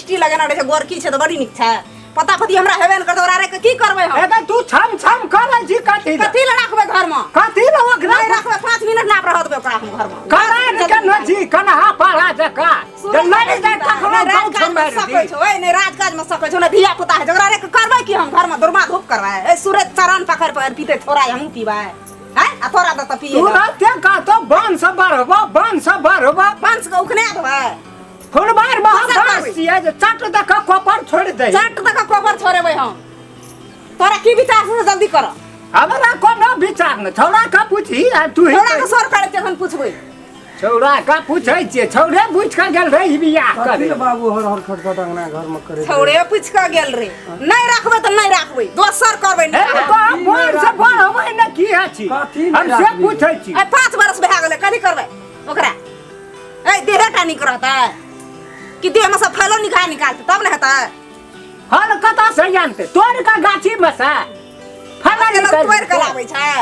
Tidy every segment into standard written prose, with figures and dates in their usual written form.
Lipstick लगेने रहै छै, गोरकी छै तऽ बड़ी नीक छै। पता पति हमरा हेबे ने करतै, ओकरा राखि कऽ की करबै हम? ए तू छम छम करै छी कथी लए? कथी लए राखबै घरमे? कथी लए ओकरा? नहि राखबै, 5 मिनट ना रहऽ देबै ओकरा हम घरमे। करान के न छी कन्हा पारा जका जे लड़ि जाय तखनो नहि गाँव राजकाज मे मारि सकै दी। छौ, ए नहि राजकाज मे सकै छौ, नहि धिया पुता है, ओकरा राखि कऽ करबै की हम घरमे? दुर्मा धूप करबै? ए सूरज चरण पकड़ पकड़ पीते थोड़ा हमहूँ पीबै हैं, आ तोरा दऽ तऽ पिए तू रहते कहतो वंश बढ़बो, वंश बढ़बो। वंश के उखने देबै। फुलबार में हम दोसर बाँस करबै। छियै जे चट दऽ कऽ कोपर छोड़ि दै। चट दऽ कऽ कोपर छोड़ेबै हम। तोरा की विचार छै से जल्दी कर। हमरा कोनो विचार नहि, छौड़ा के पूछही आ तू ही। छौड़ा के सर करै जखन पूछबै। छौड़ा के पूछै छियै, छौड़े पूछि कऽ गेल रही बियाह कथी करे। ले बाबू हर हर खटखट अंगना घर में करे? छौड़े पूछि कऽ गेल रे। नहि राखबै तऽ नहि राखबै, दोसर करबै। हे नहि तो हम बोल से बोल होबै ने की है छी? कथी हम नहि से राखबी? पूछै छी। ए 5 बरस भए गेलै, कथी करबै ओकरा? ए देहे टा नीक रहतै कि देह में सब फलो निकाल निकालतै तब ने हेतै? फल कतऽ से आनतै? तोड़ कऽ गाछी में से फल लोक निकालि तोड़ि कऽ लाबै छै।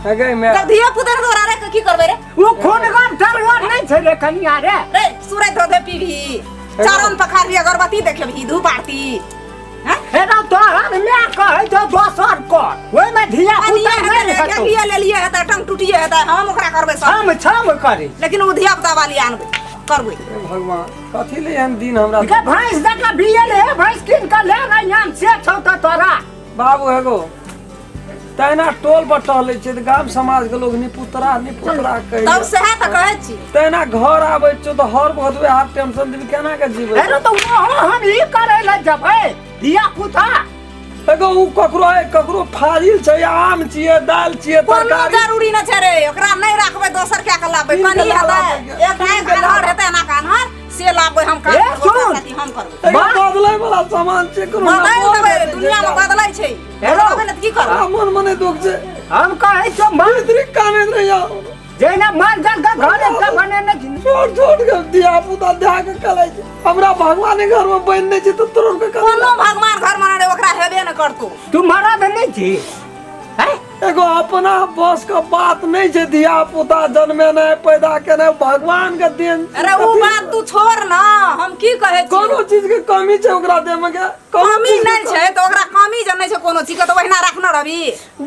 अगे मैं जब धिया पुता तोरा रे की करबै रे? ओ खूनगर डरगर नहि छै रे कनिया रे। रे सूरज धो धो पीबही, चरण पखारबी, अगरबत्ती देखेबही, धूप आरती हैं? हे रौ तोहर माय कहै छौ दोसर कर, ओहिमे धिया पुता कनिया नहि हेतै हेतौ। रे, लेलिए हेतै, टंग टूटिए हेतै, हम ओकरा करबै सब। छम छम करी। लेकिन ओ धिया पुता वाली आनबै करबै। हे भगवान, कथी ले एहन दिन हमरा? गे भैंस देख बियल हे, भैंस कीन कऽ ले ने आन से छौ तऽ तोरा। बाबू हेगो तहिना टोल पर टहलै छियै तऽ गाम समाज के लोग निपुतरा निपुतरा कहै। तब सएह तऽ कहै छी। तहिना घर आबै छियौ तऽ हर वक्त वएह टेंशन देबी, केना के जीबै? अरे तऽ ओहो हम ई करै लए जेबै धिया पुता। एगो उ ककरो ककरो फाजिल छै, आम छियै, दालि छियै, कोनो तरकारी जरूरी नहि छै रे, ओकरा नहि राखबै, दोसर क्या के लाबबै? कीन के कनी हेतै लाबबै, एक कीन के आँखि आन्हर लाबबै। हेतै, एना के आन्हर से लाबबै हम। ए, काम सुन। हम करबै। एगो बदलै वाला सामान छै कोनो बदलि नमो देबै, नहि छै। दुनिया मे बदलै छै। हेलो। बदलबै ने तऽ की करबै? आ मन मने दुख छै। हम कहै छौ मार भीतरी कानैत रहिया। जहिना माल जाल के घर एकटा बनेने छी। छोट छोट के धिया पुता धए के कलै छै। हमरा भगवान घर में बनि नहि छै तऽ तोरो के कथी? कोनो भगवान घर मे रे ओकरा हेबे ने करतौ। तू मरद नहि छी हैं? एगो अपना बस के बात नहीं छै, धिया पुता जन्मेनाइ पैदा केनाइ भगवान के देन छै। अरे उ बात तू छोड़ ना, हम की कहै छी? कोनो चीज के कमी छै ओकरा देह में के? कोनो कमी चीज के नहीं छै तऽ ओकरा कमी जे नहि छै कोनो चीज के तऽ ओहिना रखने रहबी?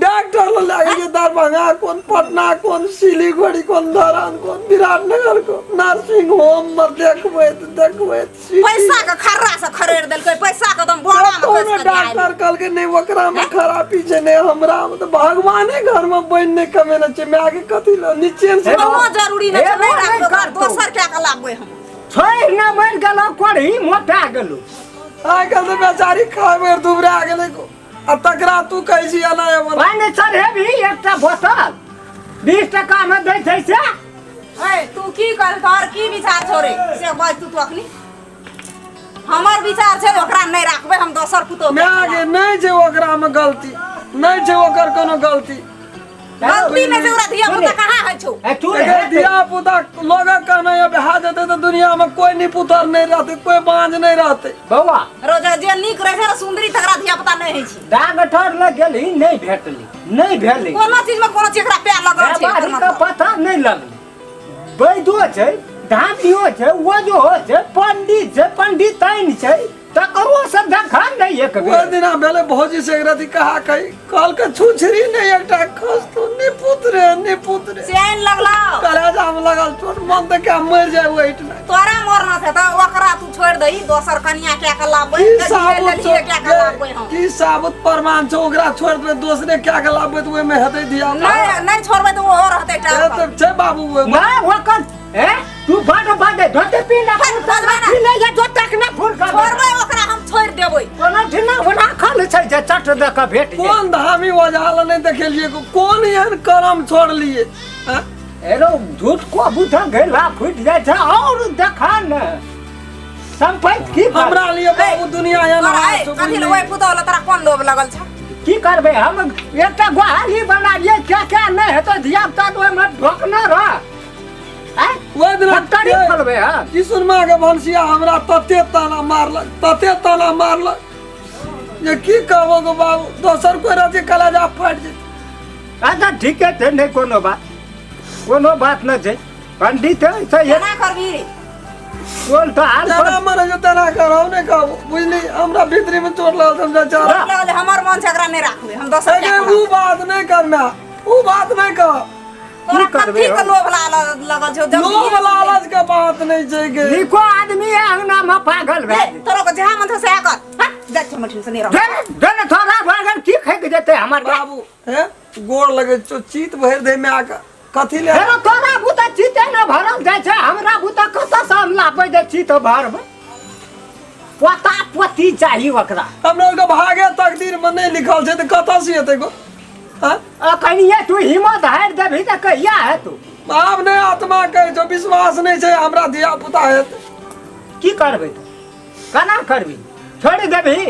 डॉक्टर लग लए गेलियै दरभंगा कोन, पटना कोन, सिलीगुड़ी कोन, धरान कोन, विराटनगर कोन, नर्सिंग होम में देखबैत देखबैत सीटी- पैसा के खर्रा से खरेड़ देलकै, पैसा के एकदम बोरा में कतौ कस ने के दिया। डॉक्टर कहलकै नहि ओकरा में खराबी छै नहि हमरा में, तऽ भगवाने घर में बनि नहि कमेने छै, माय के कथी लए निचेन से। कोनो जरूरी नहि छै, एगो नहि नहि राखबै ओकरा, करतौ। दोसर क्या के लाबबै हम? छोड़ि न मरि गेलौ, कोढ़ी मोटा गेलौ। आइ काल्हि तऽ बेचारी खाय बेर दुबरा गेलै आ तकरा तू कहै छी एना एना। पानि चढ़ेबही एकटा बोतल 20 टका में दै छै से। ए तू की कर, तोहर की विचार छौ रे से बाज तू। तू अखनी हमर विचार छै ओकरा नहि राखबै हम, दोसर पुतोह के। माय गे, नहि छै ओकरा में गलती, नहि छै ओकर कोनो गलती। गलती नहि छै ओकरा, धिया पुता कहाँ होइ छौ? ए तू एकर धिया पुता लोगक कहना यऽ भए जेतै तऽ दुनिया में कोई निपुतर नहि रहतै, कोई बाँझ नहि रहतै। बौआ रोज जे नीक रहै छै ने सुन्दरी, तकरा धिया पुता नहि होइ छै। डाक्टर लग गेलही, नहि भेटली, नहि भेलै। कोनो चीज में कोनो चीज एकरा पैर लगल छै, एकर बेमारी के मतलब। पता नहि लगलै। वैद्यो छै, धामियो छै, ओजो छै, पंडित छै, पंडिताइन छै, तकरो से देखा नहि एक ओहि बेर। दिना भेलै भौजी से एक रति कहा कही, कहलकै छुछरी नहि एकटा खसतो, निपुत रे निपुत रे। चैन लगलौ। कलेजा में लगल चोट, मन तऽ क्या मरि जाय ओहिठिना। तोरा मरना छै तऽ ओकरा तू छोड़ि दही, दोसर कनिया क्या के लाबबै? की लेलिए साबुत छौ क्या के लाबबै हम? की साबुत प्रमाण छौ ओकरा छोड़ि देबै दोसरे क्या के लाबबै तऽ ओहिमे हेतै धिया पुता? नहि नहि छोड़बै तऽ ओहो रहतै से टाल तऽ छै बाबू ओहिमे। ना ओकर ए तू बड बड धोते पीना फट, बजबै ना। पीना या जो तक ना फोन कर। छोड़बै ओकरा हम, छोड़ि देबै। कोनो ठिना राखल छै जे चट दऽ कऽ भेट जाय। कोन धामी ओझा लए नहि देखेलियै, कोन एहन करम छोड़लियै आँय? एरो झूठ को बुझा गेला फूटि जाइ छै और देखा ने संपत्ति की करबै? हमरा लिए बाबू दुनिया एहन तोरा हाल ए, छौ, कथी लए बुझलिही? ओहि पुतोह लए तोरा कोन लोभ लगल छौ? की करबै हम एकटा गोहाली बनालियै, क्या क्या नहि हेतै धिया पुता तऽ ओहिमे ढोकने रह। आँय? ओहि दिना फैक्ट्री खोलबै हम। किशुन माँ के भनसिया हमरा तते ताना मारलक, तते ताना मारलक जे की कहबो गो बाबू, दोसर कोई रहते कलेजा फाटि जेतै। अच्छा ठीके छै, नहि कोनो बात, कोनो बात नहि छै। पंडित है से केना करबी? टोल तो हाल जेना मन होइ छौ तेना कर, हम नहि कहबो, बुझली? हमरा भीतरी में चोट लागल छै, हम जा चाह चोट लगल है, हमर मन छै एकरा नहि राखबै, हम दोसर हे के गे, उ बात नहि कर माय, उ बात नहि कर। तोरा की करबै कथी के हम? लोभ लगल छौ? जब लोभ लालच के बात नहि छै गे। निको आदमी अंगना में पागल भए ए, तोरा के जहाँ मन छौ सएह कर। हट, जाइ छौ मठिन से नहि रह। जेतै। दे ने थोड़ा पागल की खाइके जेतै हमर? बाबू हे, गोर लगे छौ, चीत भरि दे माय के, कथी ले? हेरो तोरा बुता चीते न भरल जाइ छै, हमरा बुता कतऽ से हम लाबै जे चीत भरबै? पोता पोती चाही ओकरा। हमरा के भागे तकदीर में नहि लिखल छै तऽ कतऽ से हेतै गो? हाँ? अखनिये तू हिम्मत हारि देबही तऽ कहिया हेतौ? आब नहि आत्मा कहै छौ, विश्वास नहि छै हमरा धिया पुता हेतै। की करबै तऽ? केना करबही? छोड़ि देबही?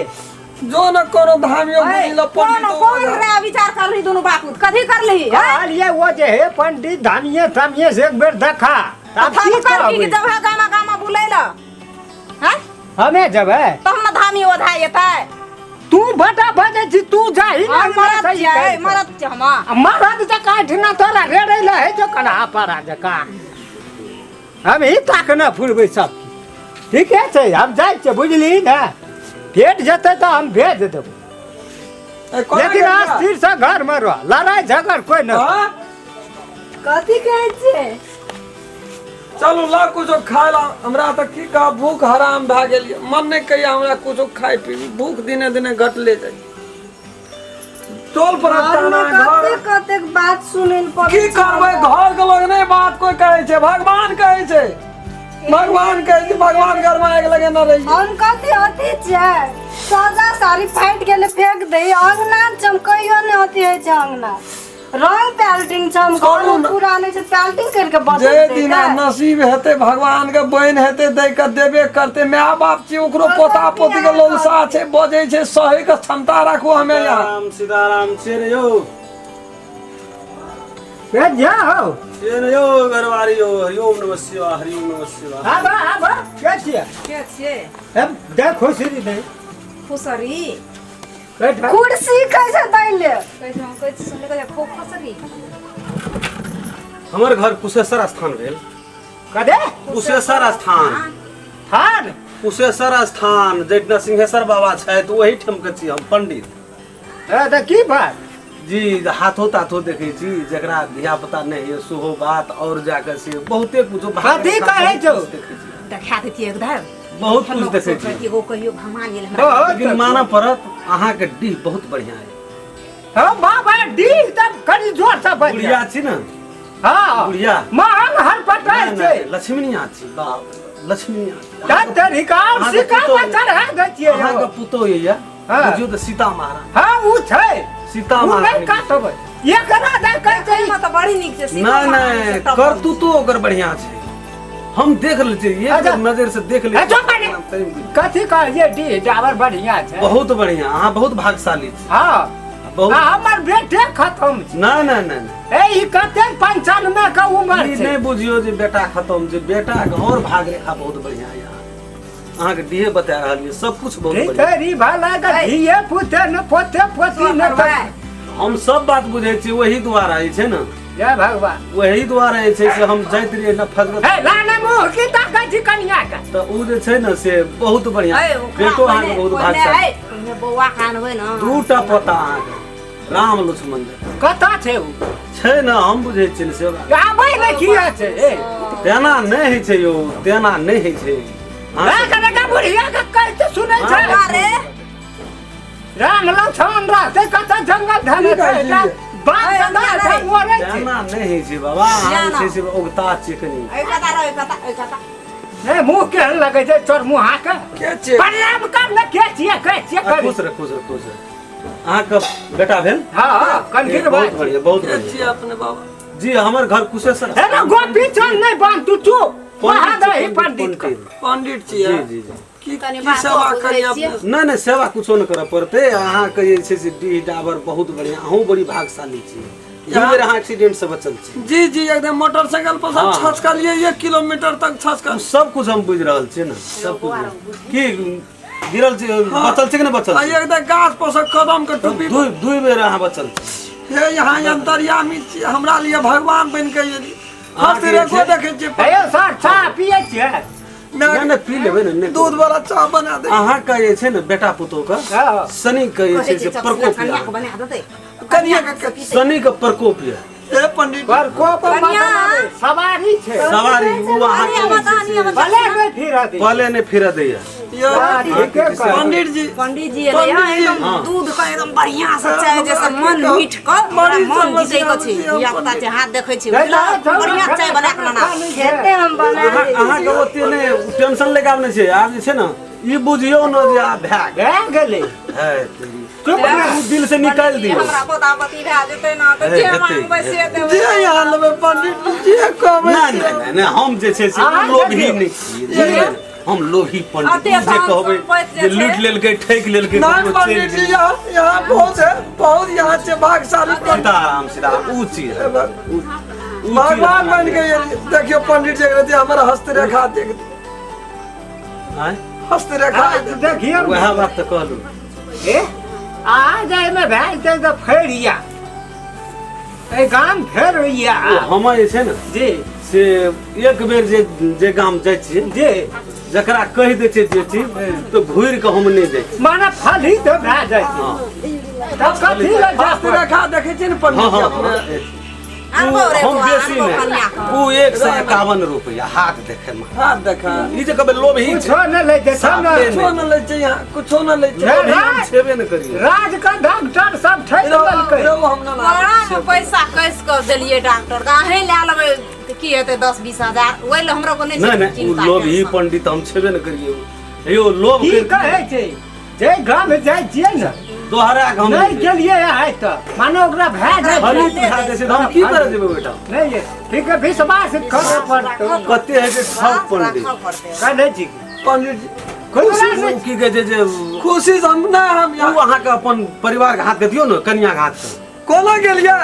जो न कोनो धामियो ए, बुझी ल कोन पंडितो कोन ओझा। रे विचार करली दुनू बापूत? कथी करली? कहलियै ओ जे हे पंडित धामिये तामिये से एक बेर देखा। आब हम की कर की कहबै? जब है गामा गामा बुलैल हैं? हमे जेबै तब न धामी ओझा एतै। तू बटा बजै छी, तू जाही ने। हम हमरा मरद सही छियै, करि कऽ। मरद छियै हम। आ मरद जकाँ एहिठिना तोरा रेड़ै लए होइ छौ कन्हा पारा जकाँ। हम ही ताक न फुरबै सब। ठीके छै, हम जाइ छियै, बुझली ने? भेट जेतै तऽ हम भेज देबै। ए, कोना लेकिन गेलियै? स्थिर से घर में रह, लड़ाई झगड़ कोई न। हाँ? कथी कहै छियै? चलू ला कुछो खाय ला, हमरा तऽ की कहब, भूख हराम भए गेल यऽ। मन नहि कहिया हमरा कुछो खाय पीबी, भूख दिने दिने घटले जाइ। टोल पर घरमे ताना घर कतेक कतेक बात सुनै लए पड़ै की छै करबै? हमरा। घर के लोग नहि बात कोई कहै छै, भगवान कहै छै, भगवान कहै छै, भगवान घर में आगि लगेने रहियै। हम कथी अथी छियै? सादा साड़ी फाटि गेलै फेंक दे, अंगना चमकैयो नहि अथी होइ छै, अंगना रंग पेंटिंग छै, हम छोड़ू घर ने। पूरा नहि छै, पेंटिंग करके जे बदल दिना नसीब हेतै, भगवान के बनि हेतै, दै के देबे करतै। माय बाप छी, ओकरो पोता पोती के लौसा छै, बजै छै, सहे के क्षमता राखू हमे यहाँ। राम सीताराम छियै ने यौ? ए जा हो। छियै ने यौ घरवारी यौ? हरिओम नमः शिवाय, हरिओम नमः शिवाय। आबा आबा, के छियै? के छियै? हम देख खुशी नहीं। खुसरी। बैठ। कुर्सी कैसे दैले? कहै छै, हम कहै छी सुनले, कहै छै, खूब खुसरी। हमर घर कुशेश्वर स्थान भेल। कदे? कुशेश्वर स्थान। थान? कुशेश्वर स्थान, जैठना सिंहेश्वर बाबा छथि, ओहिठाम के छी हम पंडित। ए तऽ की बात? जी हाथो ताथो देखै छी, जकरा धिया पुता नहि होइए सेहो बात, और जाके से बहुते कुछो भाग कथी रेखा कहै बहुत छौ? कुछ देखै छी। देखा देतियै एकदम। बहुत कुछ देखै छी। एगो कहियो भगवान गेल हमरा। बहुत। लेकिन मानऽ पड़त, अहाँके डीह बहुत बढ़िया है। हाँ बाबा, डीह तब कनि जोर से बज। बुढ़िया छी ने? हाँ। बुढ़िया। महंग हर पटाइ नहि, छै। नहि, लक्ष्मीनिया छी बाप, लक्ष्मीनिया। तब तऽ रिकार्ड अहाँके सिक्का पुतोहु- पर चढ़ा दै छियै। अहाँके पुतोह यऽ? हाँ। बुझियौ तऽ सीता महारानी। हाँ, उ छै। सीता उ नहि महारानी। काटबै एकरा दे कहै छै। देखैमे तऽ बड़ी नीक छै सीता नहि महारानी नहि से टप। करतूतो ओकर बढ़िया छै, हम देख लै छियै एक अच्छा। बेर नजर से देख लै अच्छा, कनि। छियै। कथी कहलियै? डीह डाबर बढ़िया छै? बहुत बढ़िया, अहाँ बहुत भाग्यशाली छी। हाँ। बहुत। आ हमर बेटे खत्म छै। नहि नहि नहि नहि। ए ई कतेक 95 के उम्र ई छै। नहि बुझियौ जे बेटा खत्म छै, बेटा के और भाग रेखा बहुत बढ़िया यऽ। अहाँके डीहे बता रहल यऽ, सब कुछ बहुत बढ़िया। तेरी भला के धिये पुते न पोते पोती न। करबै। हम सब बात बुझै छी, ओही दुआरे जे छै ने। जय भगवान। ओही दुआरे जे छै से हम जाइत रहियै न फजगत। हे लाने मुँह की ताकै छी कनिया के? तऽ ओ जे छै ने से बहुत बढ़िया। ऐ, ओकरा बेटो अहाँके पहिने- बहुत पहिने भाग्यशाली। ऐ, पहिने बौआ कानबै ने। दूटा पोता अहाँके राम लक्ष्मण जकाँ। कतऽ छै उ? छै ने, हम बुझै छियै ने से बात। आबै ने किया छै ए? तेना नहि होइ छै यौ, तेना नहि होइ छै। अहाँ रे कने के बुढ़िया के कहते सुनै छै। बौआ रे। राम लक्ष्मण रहतै कतऽ जंगल धने की कहै छै छी? बाप ऐ, दादा अंदर छै ऐ। मरै छै। तेना नहि होइ छै बाबा, अहाँ जे ना। छै से उगता छियै कनि। ऐ कता रे, ऐ कता, ऐ कता। नहीं मुँह केहन लगै छै चोर मुँहा के? के छियै? प्रणाम कर ने, के छियै, के छियै आ, करी। खुश रह, खुश रह, खुश रह। अहाँके बेटा भेल? हाँ हाँ, कनखिर बहुत भाई। बढ़िया, बहुत के बढ़िया। छियै अपने बाबा? जी हमर घर कुशेश्वर। हे ना गोपी चंद नहीं बांध तू चुप वहाँ दही पंडित के। पंडित छियै? जी जी जी। की कनि की बातो सेवा बुझै करी छियै। अपने? नहि नहि, सेवा कुछो नहि करऽ पड़तै अहाँके। जे छै से डीह डाबर बहुत बढ़िया, अहूँ बड़ी भागशाली छी, दू बेर अहाँ एक्सीडेंट से बचल छी। जी जी, एकदम मोटरसाइकिल पर सब हाँ। छचकलियै, 1 किलोमीटर तक छचकल। सब कुछ हम बुझि रहल छियै ने, सब कुछ। की गिरल छी, बचल छी कि नहि बचल आ छी? एकदम गाछ पर से कदम के टुपी। दू दू बेर अहाँ बचल छी। हे, यहाँ अंतर्यामी छी, हमरा लिए भगवान बनि के एली। अहाँके हंस रेखो जे देखै छियै। हे सर, चाह पियै छियै? नहि नहि पी लेबै ने, नहि दूध वाला चाह बना दे। अहाँके जे छै ने बेटा पुतोह के हँ। शनि के जे कहै छै से छै प्रकोप कनिया यऽ। के बना देतै। कनिया के शनि के प्रकोप यऽ। ए पंडित पर कोप कनिया। मतलब सवारी छै। सवारी ओ अहाँके कनिया जे छै मत से मत भले नहि फिरऽ दी। पले नहि फिरऽ दैया। यो हँ, ठीके कहै। पंडित जी, पंडित जी एलै हँ, एकदम हाँ। दूध के एकदम बढ़िया से चाय जैसे मन मीठ के बड़ी मन जीते समस्या के छै, छै, हम धिया पुता छै, हाथ देखै छै, नहि, नहि, बढ़िया चाय बना के लाना। खेते हम बना अहाँ अहाँके ओते नहि टेंशन लेके आब नहि छै। आब जे छै ने ई बुझियौ ने जे आब भए गेल। भए गेलै। है तेरी। चुप ना। ओ दिल से निकालि दियौ। हमरा पोता पोती भए जेतै ने तऽ हे, जे हेतै, मांगबै से देबै। जे यहाँ लेबै पंडित जी, जे कहबै नहि से। नहि नहि नहि, हम जे छै से अहाँ लोभी देखियौ। नहि छियै, बुझलियै? हम लोभी पंडित अते जे धन कहबै सम्पति जे जे छै। लूटि लेलकै, ठकि लेलकै, नहीं ककरो चलि पंडित जी, गेलै। यहाँ यहाँ बहुत है, बहुत यहाँ से भागशाली पंडित। सीताराम सीताराम ऊ चीज है। ऊ चीज भगवान हमरा बन गए। देखियो पंडित जी के हमारा हस्तरेखा देख, आँय? हस्तरेखा। हाँ, देखियौ ने। वएह बात तऽ कहलहुँ। ए, आ जाइमे भए जेतै तऽ फेर या एहि गाम फेर या ओ हमर जे छै ने जी से एक बेर जे जे गाम जाइ छियै जी जकरा कहि दै छियै जे चीज तऽ घुरि कऽ हम नहि जाइ छियै। माने फल ही तऽ भए जाइ छै। हँ तब कथी लए जाय पड़तै? हस्तरेखा देखै छियै ने हँ पंडित जी हँ अपने। हँ। आनबो रे हम बौआ, बेसी आनबो कनिया नहि, के। ओ 151 रुपैआ हाथ देखे मे। हाथ देखा। ई जे कहबै लोभी छै, कुछो नहि लै छै तब ने। साफे कुछो न लै छै यहाँ, कुछो न लै छै। नहि, लोभी हम छेबे नहि करियै। राज के डॉक्टर सब ठकि लेलकै। रौ, हम न लाबै बड़ा छियै। मे पैसा कसि कऽ देलियै डॉक्टर के, अहीं लए लेबै तऽ की हेतै 10-20 हजार, ओहि लए हमरा कोनो नहि छै नहि, ओ चिंता लोभी टेंशन। पंडित हम छेबे नहि करियै। यौ लोभ की करि- कहै छै जे गाम जाइ छियै ने दोहरा के हम नहि गेलियै आइ तऽ माने ओकरा भए जाइ फली छै। भए जाइ छै तऽ हम की करऽ जेबै ओहिठाम? नहि ये, ठीक है, विश्वास करऽ पड़तौ। कते होइ छै ठक पंडित। राखऽ पड़तै। कहै छी पंडित जी खुदरा ओ से की कहै छै जे खुशी से हम नहि, हम ओ यहाँ अहाँके अपन परिवार के हाथ के दियौ ने, कनिया के हाथ के। कोना गेलियै?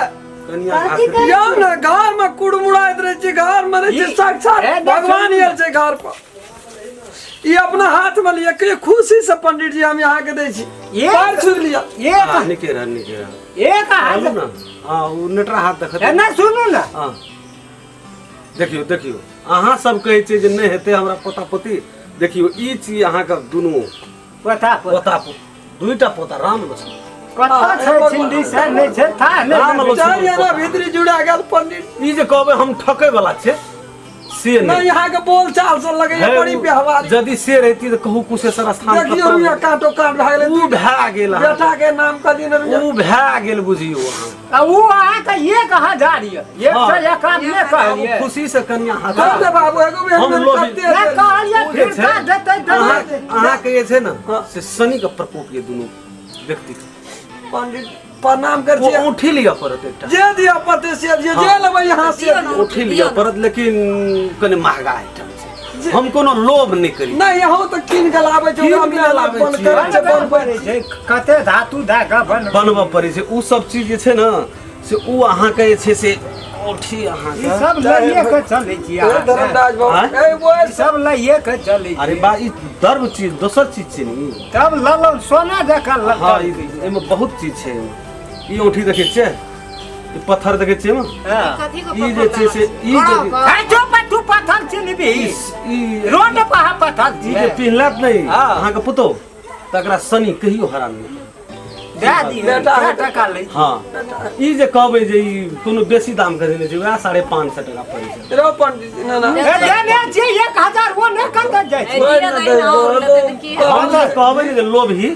कनिया के हाथ के दियौ। यौ ने घर में कुड़मुड़ाइत रहै छी, घर में रहै छी, ई- साक्षात ए, देखियौ भगवान ने। आयल छै घर पर। ई अपना हाथ में लिअ के खुशी से पंडित जी हम यहाँ के दै छी। एक- पैर छू लिअ। एक हँ, नीके रह, नीके रह। एक हाथ कहलहुँ ने, हँ, ओ नेटरा हाथ देखत। ए, नहि सुनू ने। हँ देखियौ देखियौ, अहाँ सब कहै छियै जे नहि हेतै हमरा पोता पोती। देखियौ ई चीज अहाँके दुनू पोता पोती। पोता दुईटा पोता राम लक्ष्मण कतऽ छै छिंडी से नहि छै था नहि राम लक्ष्मण। चारि आना भीतरी जुड़ा गेल पंडित। ई जे कहबै हम ठकै वाला छै से नहीं, नहि। यहाँ के बोल चाल से लगैया है, बड़ी व्यवहार। यदि से रहिती तऽ कहू कुशेश्वर स्थान देखियौ कतऽ? रुइया काटो काट भए गेलै। ऊ भए गेल अहाँके। बेटा के नाम कहलियै ने रुइया। ऊ भए गेल बुझियौ अहाँ। आ ऊ अहाँके 1000 यऽ, 151 कहलियै। खुशी से कनिया हाथ हम ने बाबू एगो बेर हम में लोभी। कते नहि देलियै? कहलियै ओ जे फिर छै, का देतै अहाँ देतै। अहाँके जे छै ने से शनि के प्रकोप ये दुनू व्यक्ति के। पंडित प्रणाम कर ओ छियै। औंठी लिअ पड़त एकटा। जे दिअ पते से दिअ, जे लेबै यहाँ से दियौ ने। दिअ। औंठी लिअ पड़त, लेकिन कनि महगा आइटम छै। हम कोनो लोभ नहि करी। नहीं, यहाँ तऽ कीन के लाबै छै, कीन ओकरा के मेहनत लाबै बन छियै। करै छै, बनबै बनबै पड़ै छै, कते धातु दए कऽ बनबै। बनबऽ पड़ै छै ओ सब चीज जे छै ने से ओ अहाँके जे छै से औंठी ई अहाँके सब लइए के चलै छी ए अहाँ। धर्मराज बाबू, आँय? ए वो ई सब लइए के चलै अरे छी। बा, ई दर्व चीज दोसर चीज छै ने ई। तब ललौ सोना जकाँ हँ, ललौ। एहिमे बहुत चीज छै एहिमे। ई औंठी देखै छियै, ई पत्थर देखै छियै एहिमे? हँ। कथी के ई जे छै से ई जे हे जो पर तू पत्थर चिन्हबी, ई रोड पर अहाँ पत्थर ई जे छियै। पिन्हलत नहि हँ। अहाँके पुतोह तकरा शनि कहियो हरान नहि करत। दए दियौ, बेटा कए टका लै छी? हँ, ई जे कहबै जे ई कोनो बेसी दाम के देने छै, वएह 550 टका पड़ै छै। रौ पंडित जी, ना ना। ए, देने छियै 1000, ओ नहि कतऽ जाइ छै? ए, दियौ नहि ने, और लेतै तऽ की हेतै? हम जे कहबै ने जे लोभी,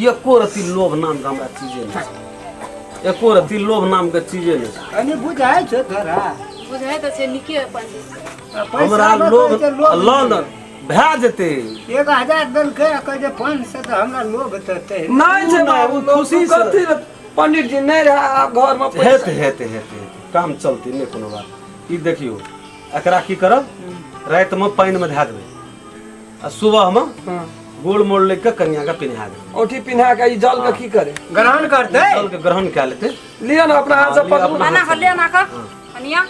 एको रत्ती लोभ नाम के हमरा चीजे नहि छै। एको रत्ती लोभ नाम के चीजे नहि छै। कनि बुझाइ छै तोरा? बुझै तऽ छै नीके पंडित। पैसा हमरा लऽ लोभ कहै छै लोभ लऽ ने भए जेतै। 1000 देलकै आ कहै छै 500, तऽ हमरा लोभ तऽ तै। नहीं छै नहि, बाबू, ओ खुशी से। कथी रे, पंडित जी नहीं रहा आब घर में पैसा। हेतै हेतै हेतै हेतै, काम चलतै, नहि कोनो बात। ई देखियौ, एकरा की करब, रातिमे पानिमे धए देबै आ सुबहमे गोल मोड़ लऽ कऽ कनिया के पिन्हा देबै। औंठी पिन्हा के ई जल के की करे? ग्रहण करतै, जल के ग्रहण कए लेतै। लिअ ने अपना हाथ से हाँ, लिअ पकड़ू। अपना। बना कऽ ले ना कऽ कनिया।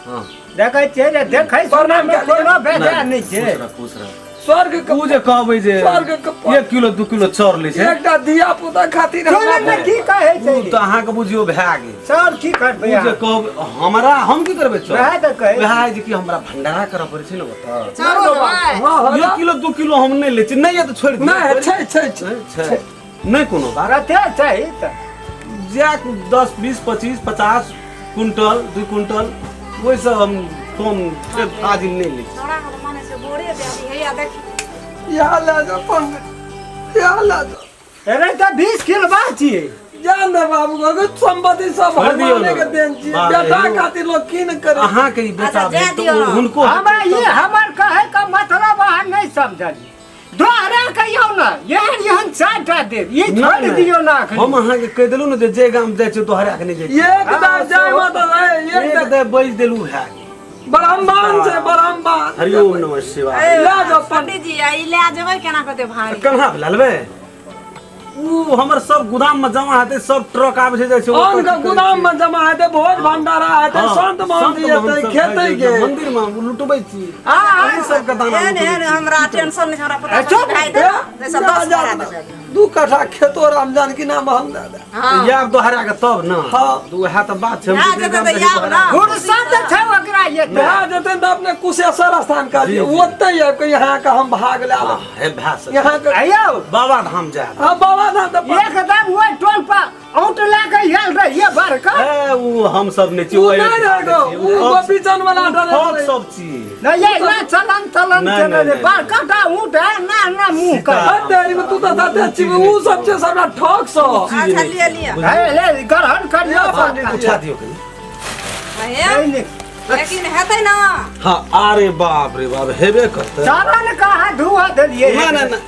हँ, देखै छियै जे देखै प्रणाम सुनैमे कए लिअ। कोनो बेजा नहि छै। खुश रह, खुश रह। स्वर्ग के ओ जे कहबै जे स्वर्ग के 1 किलो 2 किलो चाउर लै छै एकटा धिया पुता खातिर चलू हमरा ने की कहै ओ छै तऽ अहाँके बुझियौ भए गेल सब की करबै ओ जे कहब हमरा हम की करबै चाउर वएह तऽ कहै वएह जे कि हमरा भंडारा करऽ पड़ै छै ने ओतऽ चारो देबै हँ हँ 1 किलो 2 किलो हम नहि लै छी नहि यऽ तऽ छोड़ि दियौ नहि छै छै छै छै नहि कोनो बात कते चाही तऽ जा 10 20 25 50 कुंटल 2 कुंटल ओहिसँ हम कम फाजिल नहि लै छी तोरा के माने छै बोरे दे दी हैया देखी इएह लए जाओ पंडित इएह लए जाओ अरे तऽ 20 किलो बात छियै जान दे बाबू अगर संपत्ति सब छोड़ दियौ भगवाने ने। के देन छी बाप रे, बेटा यौ। खातिर लोग की न करे अहाँके ई बेटा अच्छा, जाय भेल तऽ दियौ। हुनको हमरा ई हमर कहै के मतलब अहाँ नहि समझलियै दोहरा कहियौ ने एहन एहन चारिटा देब ई नहि, छोड़ि नहि। दियौ ने एखन हम अहाँके कहि देलहुँ ने जे जे गाम जाइ छियै दोहरा के नहि जाइ छियै एक दाव जाय में तऽ ए, एक एक दाव दे बैज देलहुँ भए गेल ब्रह्मांड छै ब्रह्मांड हरिओम नमः शिवाय लए जाओ पंडित पंडित जी आ ई लए जेबै केना कहते भारी कन्हा पे लेबै उ हमर सब गोदाम में जमा हेतै सब ट्रक आबै छै जाइ छै अन्न के गोदाम में जमा हेतै भोज भंडारा हेतै हाँ, संत महंत संत हेतै महंत सब खेतै खाइ के छै, मंदिर में हम लुटबै छी आ, आ, एहि सबके दाना एहन लुटबै एहन छी। हमरा टेंशन नहि छै हमरा पता चुप। भाई दे जैसे 10 बोरा देबै दू कट्ठा खेतो राम जानकी नाम हम दे दे हां तऽ आयब दोहरा के तब ने हाँ। तऽ उएह तऽ बात छै हम भए जे जेतै गाम तऽ जाइ आयब छी ने। फुर्सत छै ओकरा ये तऽ। भए जेतै तऽ अपने कुशेश्वर स्थान कहलियै जी, जी। ओतै आबि कऽ यहाँ के हम भाग लए लेब हे भए सकै यहाँ के आयौ बाबा धाम जायब हाँ बाबा धाम तऽ एकदम ओहि टोल पर औंट लए के आयल रहिए बड़का ए उ हम सब नहि छी उ नहि रहै गो उ गोपीचंद वाला डरे ठग रहै। सब छी नहीं ये ना चलन चलन नहीं, चले नहीं, रे नहीं। बड़का टा ऊँट है ना ना मुंह कर हट तेरी में तू तऽ तते छी उ सब छै सबटा ठग सब अच्छा लिए लिए है ले ग्रहण कर लियो लिअ पंडित जी। उठा दियौ कनि हे नहीं, नहीं। लेकिन हेतै ना हाँ अरे बाप रे बाप हेबे करतै चरण कहाँ धुआ देलिए ना ना ना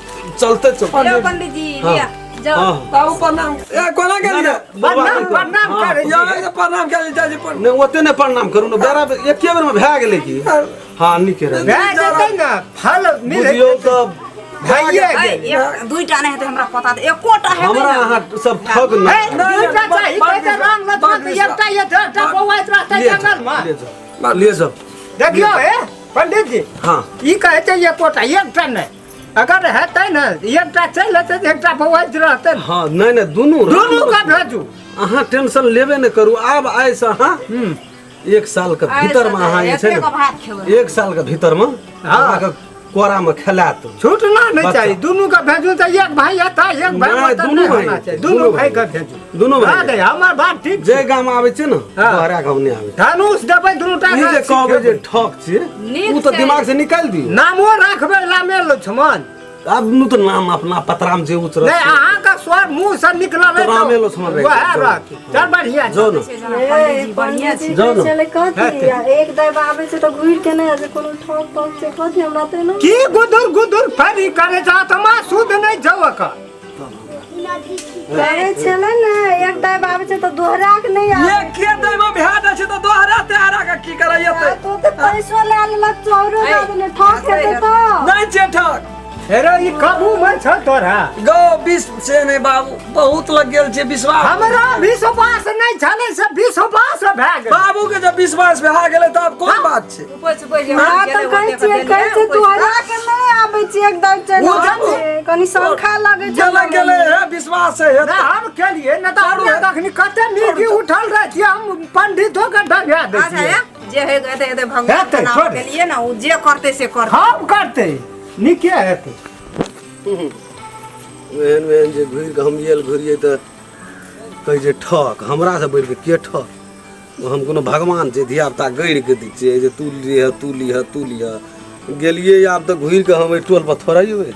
चलते चलते लियो पंडित जी हाँ। लिया जाओ हाँ बाबू प्रणाम ए कोना गेलियै प्रणाम प्रणाम हाँ। करै यहाँ के प्रणाम कैल जाइ छै प्रणाम नहि ओते नहि प्रणाम करू ने बेरा एके बेर में भए गेलै की हाँ नीके रहै भए जेतै ने फल मिले बुझियौ तऽ भइए ऐ, गेल एक दुईटा नहि हेतै हमरा पता तऽ एकोटा हेतै हमरा ना। अहाँ सब ठग हे, नहि दुईटा चाही कहै राम लक्ष्मण तऽ एकटा ये एकटा बौआइत रहतै ले जंगल जाओ, मे ले जाओ ले जाओ देखियौ हे पंडित जी हाँ ई कहै छै एकोटा एकटा नहि अगर हेतै ने एकटा चलि हेतै तऽ एकटा बौआइत रहतै ने हाँ नहि नहि दुनू दुनू के भेजू अहाँ टेंशन लेबे नहि करू आब आइ से अहाँ एक साल के आइ भीतर में से अहाँ जे छै एतेक ने भात खेबै एक साल के भीतर में अहाँके कोरा में खेलायत छूटना नहीं बच्चा। चाहिए दोनों का भेजू तो एक भाई आता एक भाई नहीं, होता दुनू नहीं भाई होना चाहिए दुनू दोनों भाई। भाई का भेजू दुनू भाई हाँ, हमार बात ठीक जे गाम आबै छै ने हाँ। दोहरा गाम नहि आबै छै धनुष देबै दुनू टा ई जे कहबै जे ठक छियै नीक ओ तऽ छै। दिमाग से निकालि दियौ नामो राखबै लामे लक्ष्मण आब नु तऽ नाम अपना पतराम जे उतरत नहीं अहाँ का स्वर मुंह से निकलल है तो रामे लक्ष्मण रहि वएह जाउ। रहत चल बढ़िया जाउ ने छै जेना पंडित जी बढ़िया छै जाउ ने। चले कथी हेतै। आ एक दाइ आबै छै तऽ घुरि के नहि आबै छै कोनो ठक तक छै कथी हमरा तऽ नहि की गुदुर गुदुर फरी करे जा आत्मा शुद्ध नहीं छौ ओकर कहै छलै ने एक दाइ आबै छै तऽ दोहरा के नहि आबै एक खेत में भए जाइ छै तऽ दोहरा तेहरा के की करै एतै तो तऽ पैसो लए लेलक चाउरो दए देने ठक हेतै तऽ नहि छै ठक हेरे ई कबू में छ तोरा गौ विष से नहि बाबू बहुत लग गेल छै विश्वास हमरा विश्वास नहीं छलै से विश्वास भए गेल बाबू के जब विश्वास भए गेलै तऽ आब कोन बात छै उपज उपज हमरा तऽ कहै छियै कहै छियै तोहरा के नहि आबै छै एक दाइ चलि ओ आबै छै कनी शंखा लगै छै गेलै गेलै हे विश्वास है ना हम केलिए न तऽ हमरा तखनी कते मिर्गी उठल रहतियै हम पंडितो के डंगा दै अच्छा छियै हे, जे हे हेतै हेतै भगवान हेतै, के नाम छोड़। के लिए ने ओ जे करतै से करतै हम करतै नीके हेतै एहन एहन जे घुरि कऽ हम आयल घुरियै तऽ कहै छै ठक हमरासँ बढ़ि कऽ के ठक हम कोनो भगवान छै धियापुता गढ़ि कऽ दै छियै जे तू लिह तू लिह तू लिह गेलियै आब तऽ घुरि कऽ हम एहि टोलपर थोड़े अयबै।